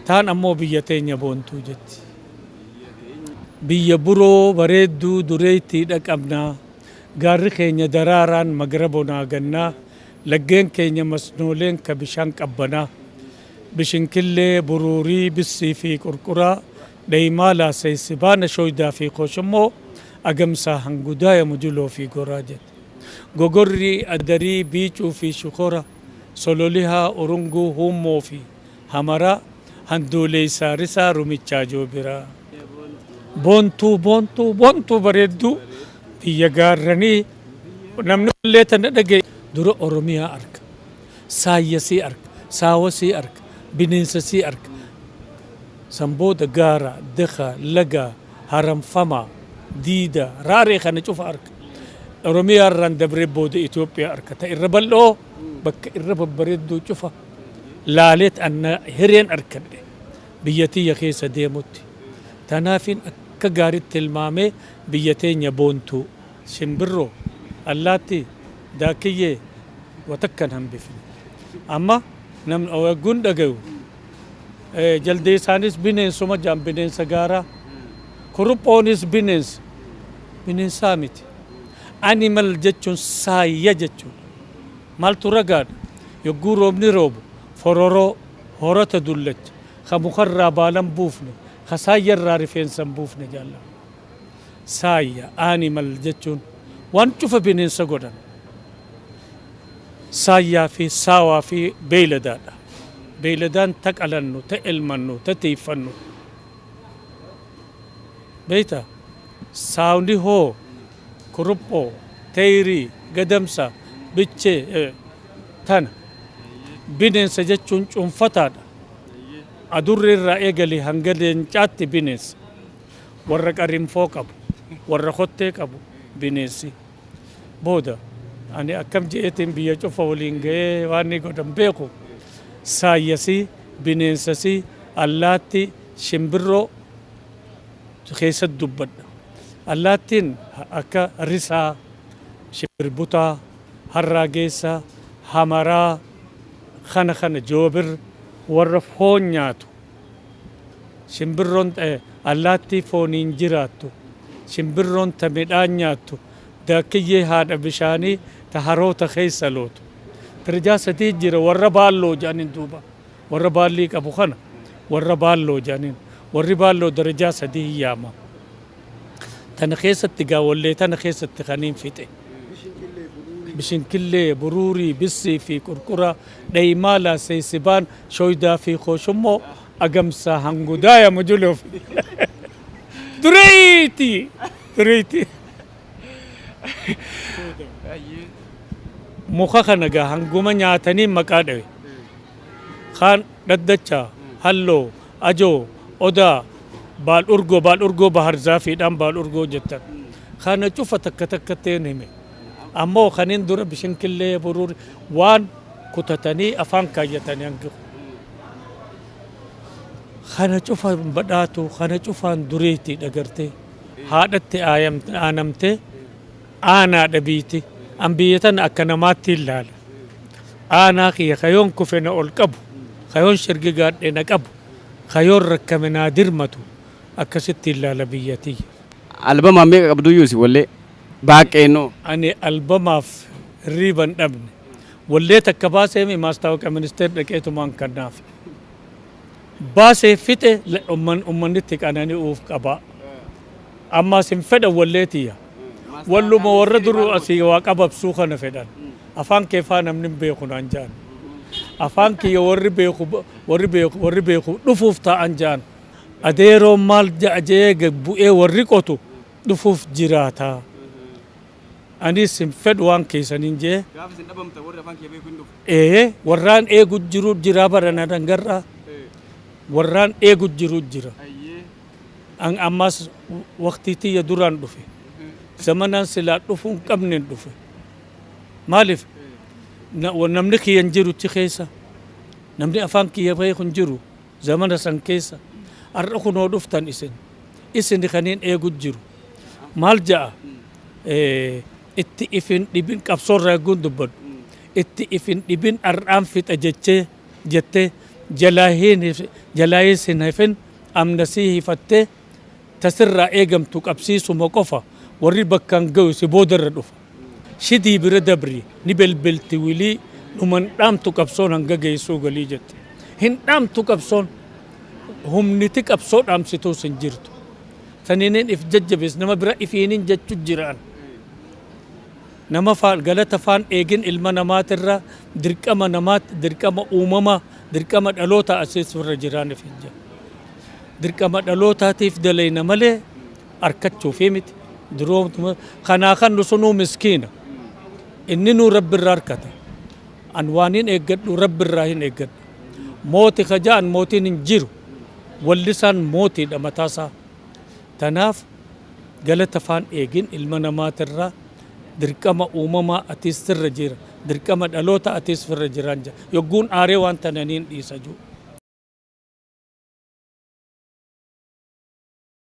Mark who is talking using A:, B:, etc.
A: Taan ammoo biyya teenya boontuu jetti. Biyya buroo bareedduu dureettiidha qabnaa. Gaarri keenya daraaraan magra bonaa gannaa. Laggeen keenya masnooleen ka bishaan qabbanaa. Bishinkillee, buruurii, bissii fi qurquraa, dheeymaala, seeysibaana, shooydaa fi kooshommoo, agamsaa, hangudaaya, mujuloo fi goraa jette. Gogorrii, adarii, biicuu fi shukora, sololihaa, urunguu, huummoo fi hamaraa, handuuleeysaa, risaa, rumichaa, joobiraa. Boontuu, boontuu, boontuu bareedduu biyya gaarranii namni wallee tana dhagaye dura Oromiyaa arka. Saayya sii arka, saawa sii arka, bineensa sii arka. San booda gaara, deka, laga, haramfama, diida, raaree kana cufa arka. Oromiyaa irraan dabree booda Itoophiyaa arka. Ta irra bal'oo bakka irra babbareedduu cufa laaleet anna hireen arkadhe biyya tiyya keessa deemutti. Tanaafin akka gaaritti tilmaamee biyya teenya boontuu. Shimbirroo, allaattii, daakkiyyee wa takka hin hambifne. Amma namni yogguun dhagayu jaldeessaanis bineensuma jedhan bineensa gaaraa. Kuruphoonis bineensa. Bineensaa miti. Animal jechuun saayya jechuudha. Maaltu ragaadha? Yogguu roobni roobu fororoo, horata dullacha, ka mukarraa baala hin buufne, ka saayyarraa rifeensa hin buufne jaallan. Saayya, animal, jechuun waan cufa bineensa godhan. Saayyaa fi saawaa fi beeyladaadha. Beeyladaan ta qalannu, ta elmannu, ta tiiyfannu. Beeyta? Saawni hoo kuruphoo, teeyrii, gadamsa, bichee, tana. Bineensa jechuun cuunfataadha. Adurree irraa eegalii hanga leencaatti bineensa. Warra qarinfoo qabu, warra kottee qabu bineensi. Booda ani akkam je'eetiin biyya cufa waliin ga'ee waan ni godhan beeku. Saayyasii, bineensasii, allaattii, shimbirroo keessatti dubbadha. Allaattiin akka risaa, shimbirbutaa, harraageessa, hamaraa, kana kana joobir warra foon nyaatu. Shimbirroon allaattii fooniin jiraattu, shimbirroon ta midhaan nyaattu, daakkiyyee haadha bishaanii ta haroota keessa lootu. Darajaa sadii jira warra baalloo jedhaniin duuba. Warra baallii qabu kana warra baalloo jedhaniin. Warri baalloo darajaa sadii hin yaama. Tana keessatti gaa wallee tana keessatti kaniin fixe. Bishinkillee, buruurii, bissii fi qurqura, dheeymaala, seysibaan, shooydaa fi kooshummoo, agamsa, hangudaaya, mujuloof. Dureeyti! Dureeyti! Muka kana gaa hanguma nyaatanii maqaa dhawe. Kaan dhaddacha, halloo, ajoo, odaa, baal urgoo, baal urgoo baharzaafiidhaan baal urgoo jettan. Kana cufa takka takkatteen hime. Ammoo kanin dura bishinkillee buruuri waan kutatanii afaan kaayyatanii hangi kun. Kana cufa badhaatu, kana cufaan dureetti dhagartee. Haadhatti aanamtee aanaadha biyti. An biyya tana akka namaatti hin laala. Aanaa kiyya kayoon kufe na ol qabu, kayoon shirgigaadhe na qabu, kayoon rakkame naa dirmatu akkasitti hin laala biyya tiyya.
B: Albama meeqa qabduyyuu isin wallee baaqqeennoo?
A: Ani albamaaf hirriiba hin dhabne. Wallee takka baaseemi maastaawoqa ministeer dhaqeetumaan kannaaf. Baasee fixe ummanni itti qanani'uuf qaba. Ammaas hin fedhan wallee tiyya. Walluma warra duruu asii waa qababsuu kana fedhan. Afaan kee faa namni hin beeku naan ja'an. Afaan kiyya warri beeku warri beeku warri beeku dhufuuf taa'an ja'an. Adeeroon maal ja'a je'ee gad bu'ee warri qotu dhufuuf jiraata. Anis hin fedhu waan keessaniin je'e.
B: Gaafa isin dhabamtan warri afaan kiyya beeku hin dhufu.
A: Ee warraan eegu jiru jira bara na dangarraa. Warraan eegu jiru jira. An ammas waqtii tiyya duraan dhufe. Zamanaan silaa dhufuu hin qabneen dhufe. Maaliif? Namni kiyya hin jiru achi keessa. Namni afaan kiyya beeku hin jiru zamana san keessa. Har'a kunoo dhuftan isin. Isin kaniin eegu jiru. Maal ja'a? Itti ifin dhibin qabsoorraa eeguun dubbadhu. Itti ifin dhibin har'aan fixa jechee jettee Jalaayis hin hafin, amnasii hifattee tasirraa eegamtu qabsiisuma qofa, warri bakkaan gahu si boodarra dhufa. Shidii bira dabri ni belbelti wilii, dhuman dhaamtu qabsoon hanga geessuu galii jette. Hin dhaamtu qabsoon, humniti qabsoo dhaamsituus hin jirtu. Saniinin if jajjabees nama bira ifiinin jechu jiraan. Nama faan galata faan eegin ilma namaatirra, dirqama namaat, dirqama uumamaa, dirqama dhaloota asiis irra jiraan if hin jira. Dirqama dhalootaatiif dalayna malee arkachuufii miti. Duroo kanaa kan nu sunuu miskiina. Inni nuu Rabbi irraa harkata. An waan hin eeggadhu Rabbi irraa hin eeggadhu. Mooti ka ja'an mootiin hin jiru. Wallisaan mootiidha mataasaa. Tanaaf galata faan eegin ilma namaatirraa, dirqama uumamaa atiis sirra jira. Dirqama dhaloota atiis sirra jiraan jira. Yogguun aaree waan tananiin dhiisa jiru.